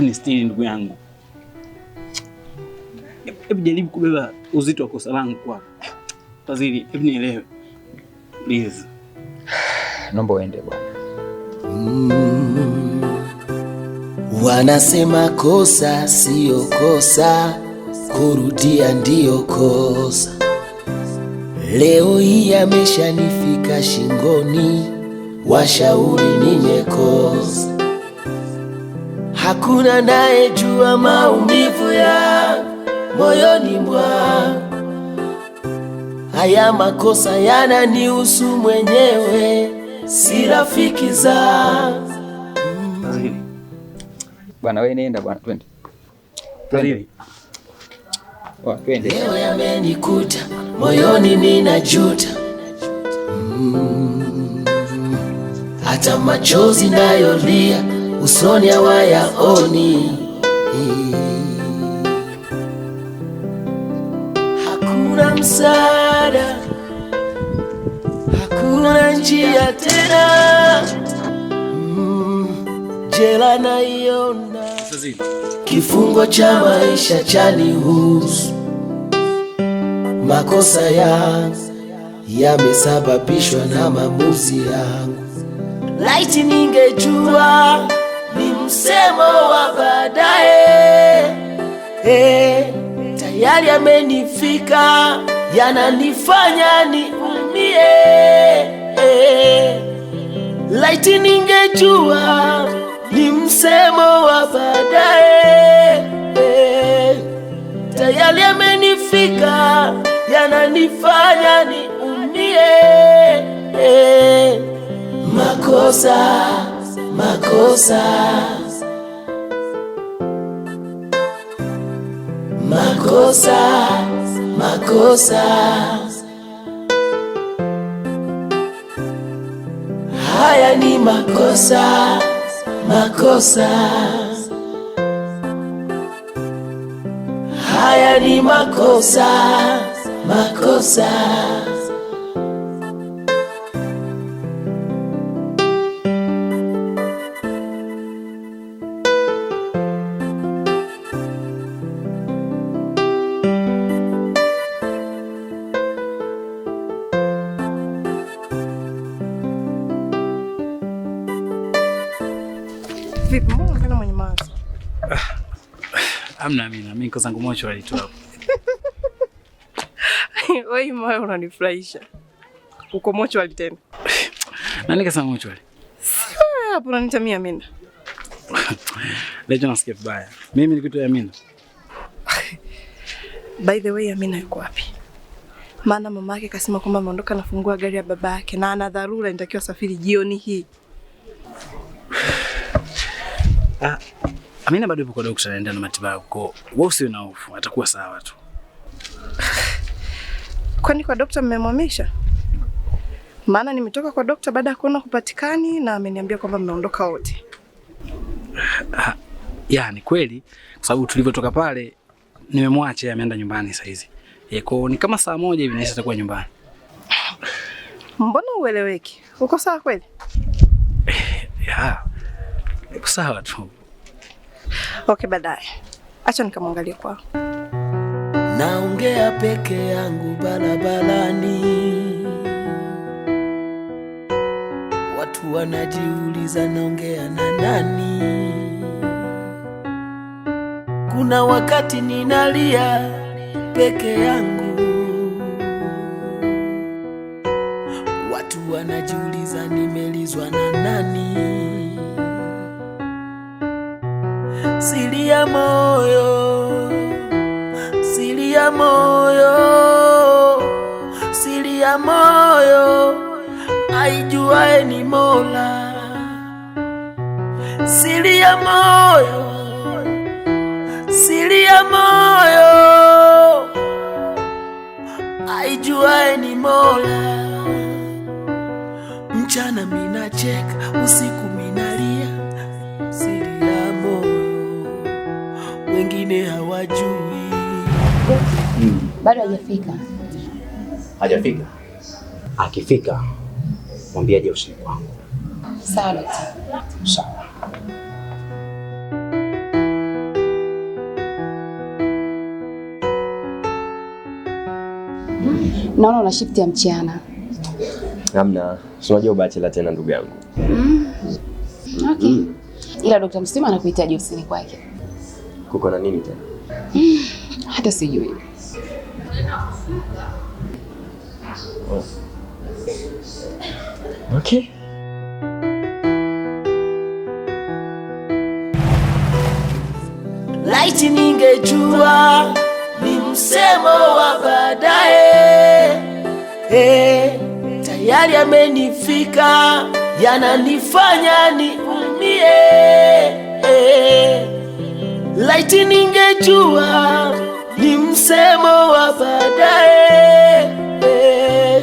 Nistiri ndugu yangu. Hebu jaribu kubeba uzito wa kosa langu kwako. Fadhili, hebu nielewe. Please. Naomba uende bwana. Wanasema kosa sio kosa, kurudia ndiyo kosa. Leo hii ameshanifika shingoni, washauri nimekosa. Hakuna nayejua maumivu ya moyoni mwangu. Haya makosa yananihusu mwenyewe, si rafiki zangu. Fadhili. Bwana wewe nenda bwana, twende. Fadhili. Twende. Leo yamenikuta moyoni ninajuta, hata machozi nayolia usoni hawayaoni. Hakuna msaada, hakuna njia tena. Jela naiona, kifungo cha maisha chanihusu. Makosa yangu yamesababishwa na maamuzi yangu. Laiti ningejua ni msemo wa baadaye. Tayari amenifika, yananifanya niumie. Laiti ningejua ni msemo wa baadaye. Tayari amenifika, yananifanya niumie. Makosa, makosa, makosa, makosa. Haya ni makosa, makosa. Haya ni makosa, makosa. Vipi, mbona unaonekana mwenye mawazo? Hamna Amina, mimi niko zangu mocho tu hapo. Wewe moyo unanifurahisha. Uko mochwali tena. Nani kasema mochwali? Hapo unaniita mimi Amina. Leo nasikia vibaya. Mimi nikutoa Amina. By the way, Amina yuko wapi? Maana mama yake kasema kwamba ameondoka nafungua gari ya baba yake na ana dharura, inatakiwa safiri jioni hii. Amina bado yupo kwa daktari, anaendelea na matibabu. Kwa wewe usiwe na hofu, atakuwa sawa tu. Kwani kwa daktari mmemhamisha? Maana nimetoka kwa daktari baada ya kuona kupatikani na ameniambia kwamba mmeondoka wote. Ya ni kweli, kwa sababu tulivyotoka pale nimemwacha ameenda nyumbani saa hizi. Kwa ni kama saa moja hivi naisha atakuwa nyumbani. Mbona ueleweki? Uko sawa kweli? Ya. Uko sawa tu. Okay, baadaye. Acha nikamwangalie kwao. Naongea peke yangu barabarani, watu wanajiuliza naongea na nani. Kuna wakati ninalia peke yangu, watu wanajiuliza nimelizwa na nani. Siri ya moyo, siri ya moyo, siri ya moyo, aijuae ni Mola. Siri ya moyo, siri ya moyo, aijuae ni Mola. Mchana minacheka, usiku minalia, siri ya moyo wengine hawajui. Bado hajafika. Hajafika? Akifika mwambie aje usini kwangu. Sawa daktari. Sawa. Naona una shift ya mchana. Hamna, si unajua ubachela tena ndugu yangu. Okay. Ila Dr. Msima anakuhitaji ofisini kwake. Kuko na nini tena? Hata sijui. Oh. Okay. Laiti ningejua ni msemo wa baadaye. Hey, tayari amenifika, yananifanya niumie. Hey, laiti ningejua ni msemo wa baadaye. Hey,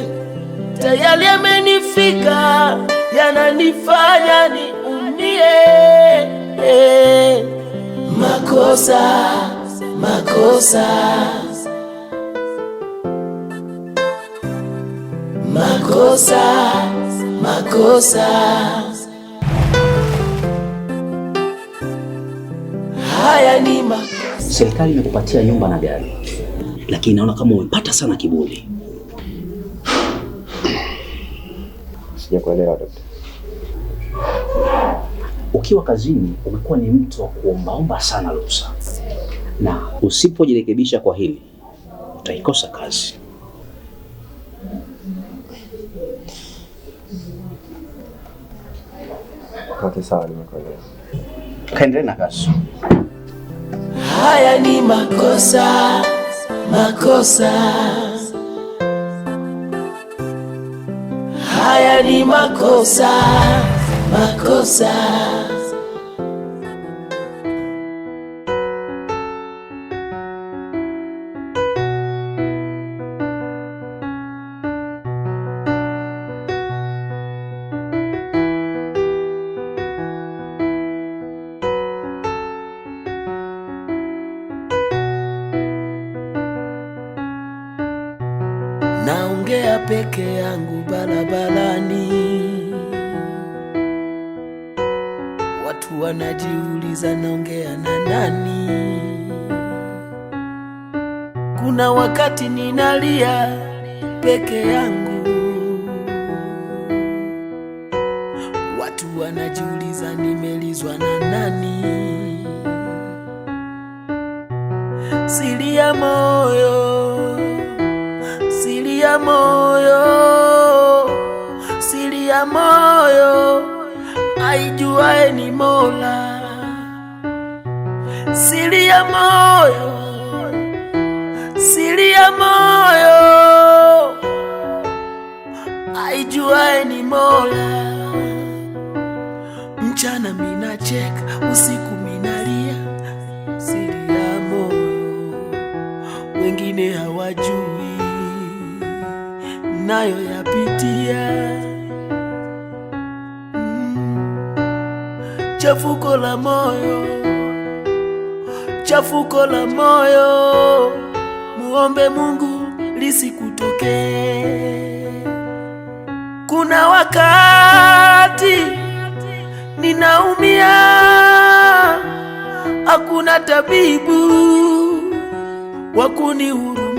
tayari amenifika, yananifanya niumie. Hey, makosa, makosa, makosa, makosa. Haya ni makosa. Serikali imekupatia nyumba na gari, lakini naona kama umepata sana kiburi. Sijakuelewa daktari. Ukiwa kazini umekuwa ni mtu wa kuombaomba sana ruhusa, na usipojirekebisha kwa hili utaikosa kazi. Okay, sawa, nimekuelewa. Kaendelee na kazi. Haya ni makosa, makosa. Haya ni makosa, makosa. Naongea peke yangu barabarani, watu wanajiuliza naongea na nani? Kuna wakati ninalia peke yangu, watu wanajiuliza nimelizwa na nani? Siri ya moyo, siri ya moyo, siri ya moyo, aijuae ni Mola. Siri ya moyo, siri ya moyo, aijuae ni Mola. Mchana minacheka, usiku minalia, siri ya moyo wengine hawajui nayo yapitia. Chafuko la moyo, chafuko la moyo, muombe Mungu lisikutokee. Kuna wakati ninaumia, hakuna tabibu wa kunihurumia.